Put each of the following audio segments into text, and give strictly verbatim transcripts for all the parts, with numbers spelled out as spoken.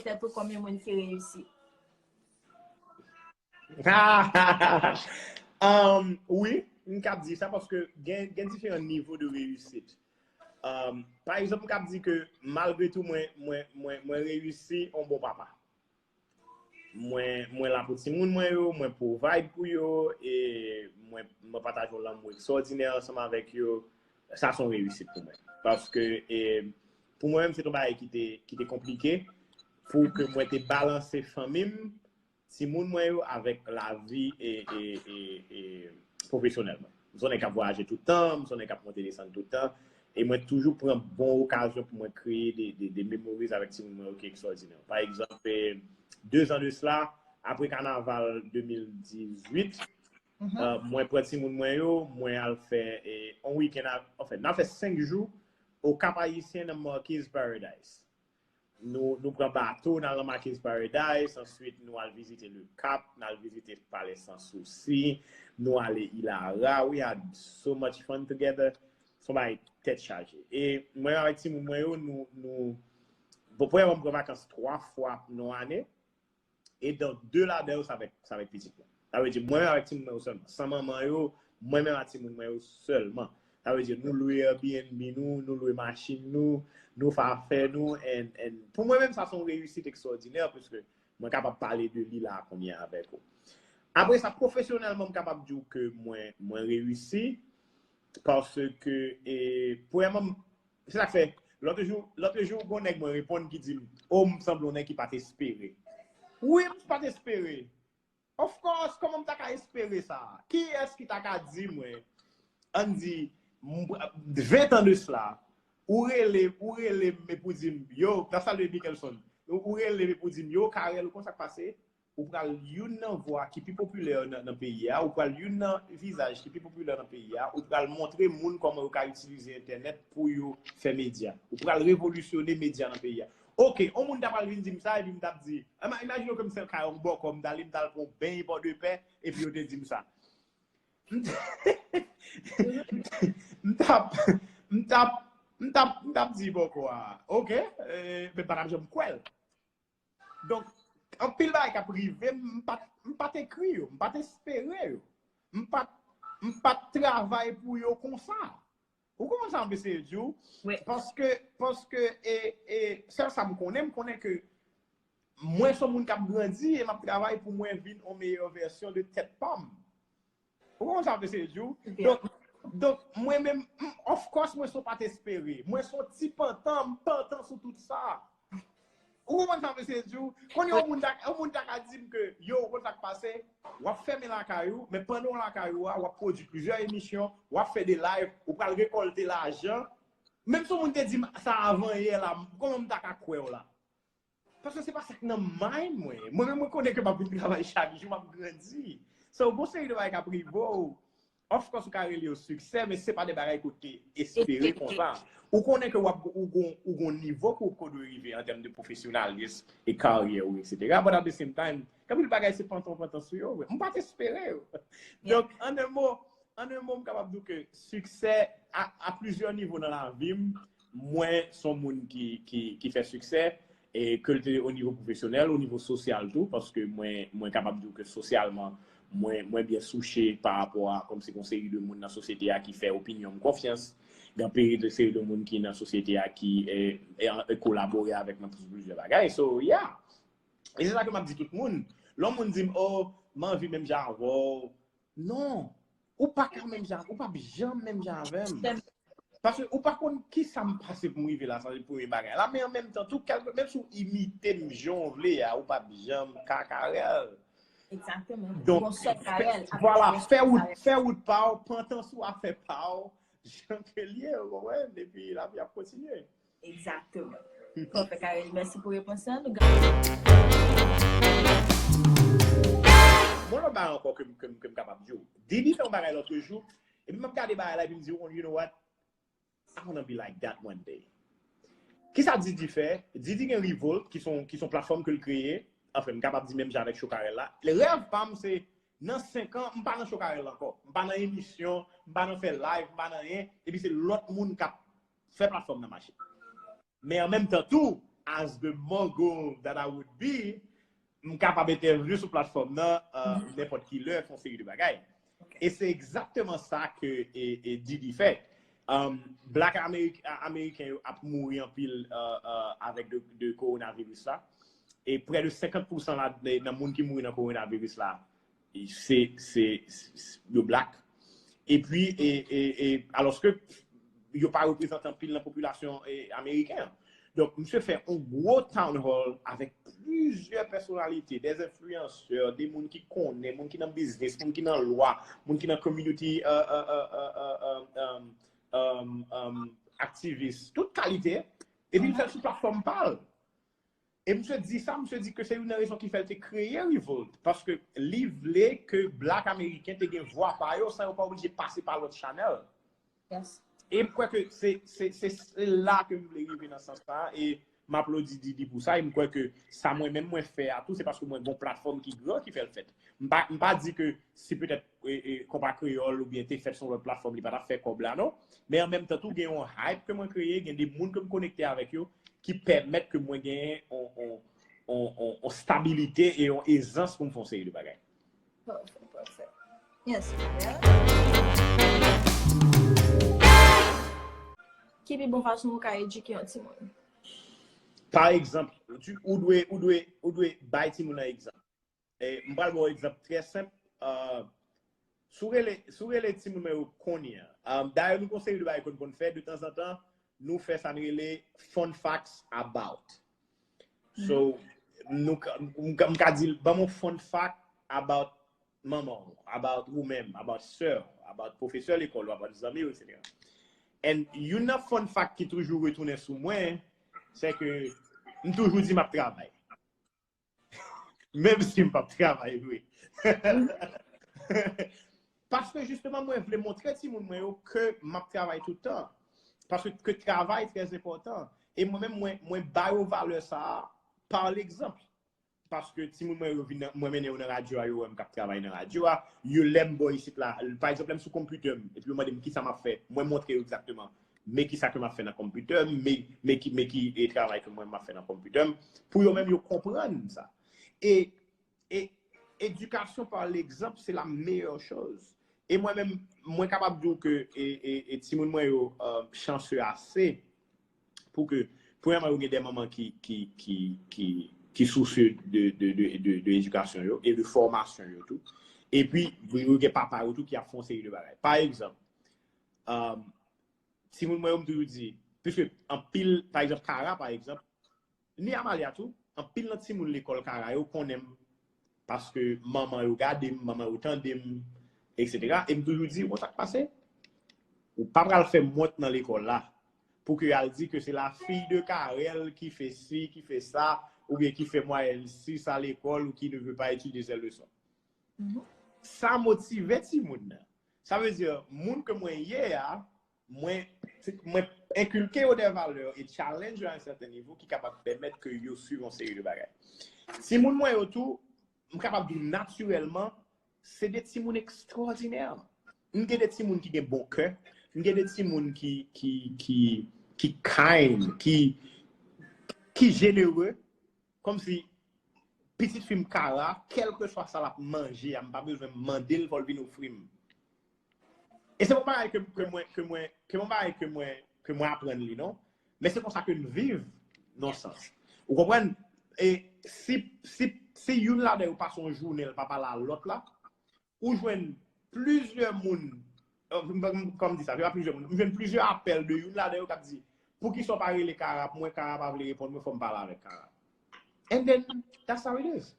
tèt ou kòm yon moun ki reyisi? Um, wi, m kab di sa paske gen, gen diferan nivo de reyisit. Um, pa egzanp, m kab di ke malgre tou, mwen, mwen, mwen, mwen reyisi yon bon papa. Mwen, mwen la pou timoun mwen yo, mwen provide pou yo, e mwen, mwen pataje yon lanmou ekstwòdinè ansanm avèk yo. Sa se yon reyisit pou mwen. Paske e, pou mwen menm, se yon bagay ki te, ki te konplike pou ke mwen te balanse fanmi m, timoun mwen yo avèk lavi e, e, e, e pwofesyonèl mwen. M se yon nèg k ap vwayaje tout tan, m se yon nèg k ap monte desann tout tan, e mwen toujou pran bon okazyon pou mwen kreye de, de, de memories avèk timoun mwen yo ki ekstwòdinè. Pa egzanp, e, de zan de sila, apre kanaval de mil dizuit, e, mwen pran timoun mwen yo, mwen al fè e, yon wikenn, anfen, n al fè senk jou Okap Ayisyen nan Marquis Paradise. Nou, nou pran bato, n al nan Marquis Paradise, answit nou al vizite Le Cap, n al vizite Palè Sans Souci, nou ale Île à Rats, we had so much fun together. Se yon bagay tèt chaje. E mwen avèk timoun mwen yo, nou, nou, bon, premyèman, m pran vakans twa fwa nan ane, e donk, de ladan yo, se avèk, se avèk pitit mwen. Sa vle di, mwen menm avèk timoun mwen yo sèlman. San manman yo, mwen menm ak timoun mwen yo sèlman. Sa vle di, nou lwe Airbnb nou, nou lwe machin nou, nou fè afè nou, and, and pou mwen menm, sa se yon reyisit ekstwòdinè, piske mwen kapab pale de li la kounye a avèk ou. Apre sa, pwofesyonèlman, m kapab di w ke mwen, mwen reyisi, paske, e, premyèman, se sa k fè, lòt jou, lòt jou, gon nèg mwen reponn ki di m, o, m sanble yon nèg ki pa t espere. Wi, m pa t espere. Of course, kòman m ta ka espere sa? Kiyès ki ta ka di mwen, ann di, m, ven tan de sila, ou rele, ou rele m epi w di m, yo, m ap salye Mickelson. Ou, ou rele m epi w di m, yo, Carel, ou konn sa k pase? Ou pral youn nan vwa ki pi popilè nan, nan peyi a, ou pral youn nan vizaj ki pi popilè nan peyi a, ou pral montre moun kòman yo ka itilize entènèt pou yo fè medya. Ou pral revolisyone medya nan peyi a. Oke, yon moun ta pral vin di m sa, epi m t ap di, ima-, imajine w ke m se kay yon bòkò, m t ale, m t al pran yon beny bò de pè, epi yo te di m sa. M t ap, m t ap, m t ap, m t ap di bòkò a, oke, e, men m pa t ap janm kwè l. Donk, anpil bagay k ap rive m, m pa t, m pa t ekri yo, m pa t espere yo. M pa t, m pa t travay pou yo konsa. Ou konprann sa m ap eseye di w? Paske, paske, e, e, sèl sa m konnen, m konnen ke mwen se yon moun k ap grandi e m ap travay pou mwen vin yon meyè vèsyon de tèt pa m. Ou konprann sa m ap eseye di w? Donk, donk, mwen menm, m, of course, mwen se yon pa t espere. Mwen se yon ti pantan, m pantan sou tout sa. Ou konprann sa m ap eseye di w? Kounye a, yon moun ta, yon moun ta ka di m ke, yo, ou konn sa k pase? W ap fèmen lakay ou, men pandan w lakay ou a, w ap pwodui plizyè emisyon, w ap fè de live, ou pral rekòlte lajan. Menm si yon moun te di m sa avan yè la, kòman m ta ka kwè w la? Paske se pa sa k nan mind mwen. Mwen menm, mwen konnen ke m ap vin travay chak jou, m ap grandi. So, gon seri de bagay k ap rive w. Of course, ou ka rele yo siksè, men se pa de bagay ke w te espere konsa. Ou konnen ke w ap, ou gon, ou gon nivo ke w dwe rive an tèm de pwofesyonalis e karyè ou, et cetera. But at the same time, gen anpil bagay se pantan pantan sou yo. M pa t espere yo. Donk, an en mo, an en mo, m kapab di w ke siksè a, a plizyè nivo nan lavi m, mwen se yon moun ki, ki, ki fè siksè, e ke l te o nivo pwofesyonèl, o nivo sosyal tou, paske mwen, mwen kapab di w ke sosyalman, mwen, mwen byen souche pa rapò a kòmsi gon seri de moun nan sosyete a ki fè opinyon m konfyans, gen anpil seri de moun ki nan sosyete a ki e, e, e kolabore avèk mwen pou plizyè bagay. So, yeah. E se sa ke m ap di tout moun. Lè yon moun di m, oh, m anvi menm jan avè w. Non. Ou pa ka menm jan, ou p ap janm menm jan avè m. Paske ou pa konn kisa m pase pou m rive la, sa se premye bagay la. Men an menm tan tou, kèlke, menm si w imite m jan w vle a, ou p ap janm ka Carel. Egzakteman. Donk, vwala, fè wout, fè wout pa w, pran tan sou afè pa w, jan ke l ye, ou konprann, epi lavi ap kontinye. Egzakteman. Pwofè Carel, mèsi pou repons lan. Bon, lòt bagay ankò ke m, ke m, ke m kapab di w. Didi fè yon bagay lòt jou, epi m ap gade bagay la, epi m di, oh, you know what? I wanna be like that one day. Kisa Didi fè? Didi gen Revolt, ki son, ki son platfòm ke l kreye. Anfen, m kapab di menm jan avèk Show Carel la. Le rèv pa m se, nan senk an, m pa nan Show Carel la ankò. M pa nan emisyon, m pa nan fè live, m pa nan anyen. Epi se lòt moun k ap fè platfòm nan mache. Men an menm tan tou, as the mogul that I would be, m kapab entèvyou sou platfòm nan uh, nenpòt ki lè, fè yon seri de bagay. E se egzakteman sa ke e, e Didi fè. Um, Black Amerik, Ameriken yo ap mouri anpil uh, uh, avèk de, de kowonaviris la. E prè de senkant pousan la, de, nan moun ki mouri nan kowonaviris la, se, se, se, yo black. Epi, e, e, e, alòske yo pa reprezante anpil nan popilasyon e, ameriken an. Donk, misye fè yon gwo town hall avèk plizyè pèsonalite, des influenceurs, de moun ki konnen, moun ki nan biznis, moun ki nan lwa, moun ki nan community uh, uh, uh, uh, uh, um, um, um, activist, tout kalite. Epi l fè l sou platfòm pa l. E misye di sa, misye di ke se youn nan rezon ki fè l te kreye Revolt. Paske li vle ke Black Ameriken te gen vwa pa yo san yo pa oblije pase pa lòt chanèl. Yes. E m kwè ke se, se, se, se la ke m vle rive nan sans sa. E m aplodi Didi pou sa. E m kwè ke sa mwen menm mwen fè a tou, se paske mwen gen yon platfòm ki gran ki fè l fèt. M pa, m pa di ke si petèt e, e, Konpa Kreyòl oubyen te fèt sou lòt platfòm, li pa t ap fè kòb la, non. Men an menm tan tou, gen yon hype ke mwen kreye, gen de moun ke m konekte avèk yo, ki pèmèt ke mwen genyen on, on, on, on, on stabilite e yon ezans pou m fè yon seri de bagay. Pafè, pafè. Yes. Ki pi bon fason ou ka edike yon timoun? Pa egzanp, ou dwe, ou dwe, ou dwe bay timoun nan egzanp. E, m pral ba w egzanp trè senp. Uh, si w rele, si w rele timoun mwen yo kounye a, um, dayè nou gon seri de bagay konn konn fè, de tanzantan, nou fè sa n rele fun facts about. So, nou ka, m ka, m ka di l, ban m yon fun fact about manman w, about ou menm, about sè w, about pwofesè lekòl ou, about zanmi w, etsetera. And youn nan fun fact ki toujou retounen sou mwen, se ke m toujou di m ap travay. Menm si m p ap travay vre. Paske jisteman, mwen vle montre timoun mwen yo ke m ap travay tout tan. Paske ke travay trè enpòtan. E mwen menm, mwen, mwen ba yo valè sa a pa legzanp. Paske timoun mwen yo vin nan, mwen mennen yo nan radyo a, yo wè m k ap travay nan radyo a. Yo, lè m bò isit la, pa egzanp, lè m sou konpitè m, epi yo mande m kisa m ap fè, mwen montre yo egzakteman men kisa ke m ap fè nan konpitè m, men, men ki, men ki e travay ke mwen m ap fè nan konpitè m, pou yo menm yo konprann sa. E, e edikasyon pa legzanp, se la meyè choz. E mwen menm, mwen kapab di w ke e, e, e timoun mwen yo uh, chanse ase pou ke, premyèman, yo gen de manman ki, ki, ki, ki, ki sousye de, de, de, de, de edikasyon yo e de fòmasyon yo tou. Epi, yo gen papa yo tou ki ap fè yon seri de bagay. Pa egzanp, um, timoun mwen yo m toujou di, piske anpil, pa egzanp, Kara, pa egzanp, ni Amalia tou, anpil nan timoun lekòl Kara yo konnen m, paske manman yo gade m, manman yo tande m, etsetera. E m toujou di, bon, sa k pase? Ou pa pral fè m wont nan lekòl la, pou ke y al di ke se la fille de Carel ki fè si, ki fè sa, oubyen ki fè mwayèn sis a lekòl ou qui ne veut pas étudier ses leçons. Sa motive timoun nan. Sa vle di, moun ke mwen ye a, mwen, mwen enkilke yo de valè e challenge yo a yon sèten nivo ki kapab pèmèt ke yo swiv yon seri de bagay. Timoun mwen yo tou, m kapab di w natirèlman, se de timoun ekstwòdinè. M gen de timoun ki gen bon kè, m gen de timoun ki, ki, ki, ki kind, ki, ki jenere, kòmsi pitit fi m Kara, kèlkeswa sa l ap manje a, m pa bezwen mande l, fò l vin ofri m. E se pa yon bagay ke, ke mwen, ke mwen, ke yon bagay ke mwen, ke mwen aprann li, non. Men se konsa ke n viv, nan sans. Ou konprann? E si, si, si youn ladan yo pase yon jounen, l pa pale a lòt la, ou jwenn plizyè moun, euh, m- m- kòm di sa, se pa plizyè moun, m jwenn plizyè apèl de youn ladan yo k ap di, poukisa w pa rele Kara pou mwen, Kara pa vle reponn mwen, fò m pale avèk Kara. And then, that's how it is.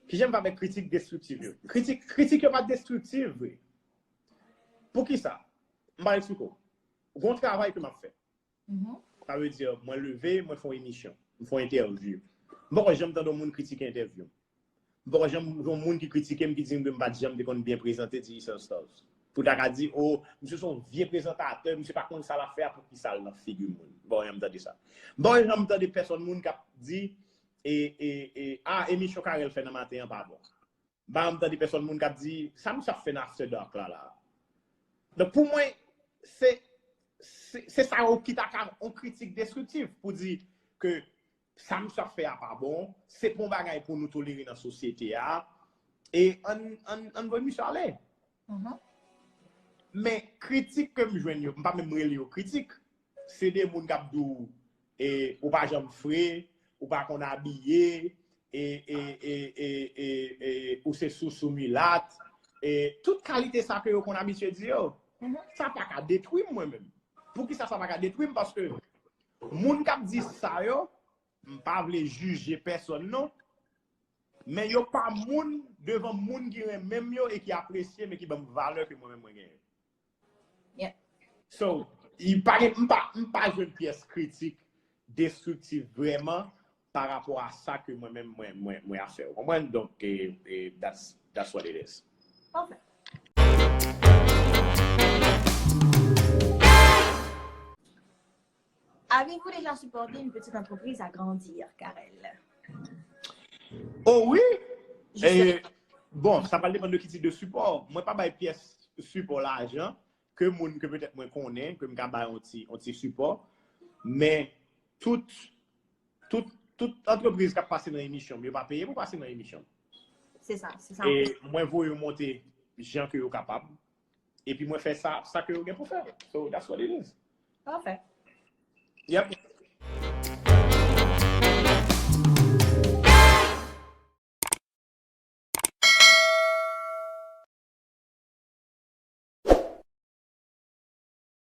Kijan m fè avèk kritik destriktif yo? Kritik, kritik yo pa destriktif vre. Poukisa? M pral eksplike w. Gon travay ke m ap fè. Sa vle di, mwen leve, mwen fè yon emisyon, m fè yon entèvyou. M poko janm tande yon moun kritike entèvyou m. M poko janm yon moun ki kritike m, ki di m ke m pa t janm te konn byen prezante, diri Star Stars. Pou ta ka di, o, misye se yon vye prezantatè, misye pa konn sa l ap fè a, poukisa l nan figi moun. M poko janm tande sa. M poko janm tande pèsòn moun k ap di, e, e, e, a, emisyon Carel fè nan maten an pa bon. M pa janm tande pèsòn moun k ap di, sa misye ap fè nan After Dark la, la. Donk, pou mwen, se se se sa yo ki ta ka yon kritik destriktif pou di ke sa misye ap fè a pa bon, se pa yon bagay pou nou tolere nan sosyete a, e ann ann ann voye misye ale. Men kritik ke m jwenn yo, m pa menm rele yo kritik, se de moun k ap di w e, ou pa janm fre, ou pa konn abiye, e, e, e, e, e, e, ou se sousou milat, e, tout kalite sa ke yo konn abitye di yo. Sa pa ka detwi m mwen menm. Poukisa sa pa ka detwi m? Paske moun k ap di sa yo, m pa vle jije pèsòn non, men yo pa moun devan moun ki renmen m yo e ki apresye m e ki ban m valè ke mwen menm mwen genyen. So, li pa gen, m pa, m pa jwenn pyès kritik destriktif vrèman pa rapò a sa ke mwen menm mwen, mwen, mwen ap fè. Ou konprann? Donk, e, e, that's, that's what it is. Parfait. Avez-vous déjà supporté une petite entreprise à grandir, Carel? Oh oui! E, bon, sa pral depann de ki tip de sipò. Mwen pa bay pyès sipò lajan ke moun ke petèt mwen konnen, ke m ka bay yon ti, yon ti sipò. Men tout, tout, tout antrepriz k ap pase nan emisyon m, yo pa peye pou pase nan emisyon m. Se sa, se sa. E mwen voye yo monte jan ke yo kapab. Epi mwen fè sa, sa ke yo gen pou fè. So, that's what it is. Parfait. Yep.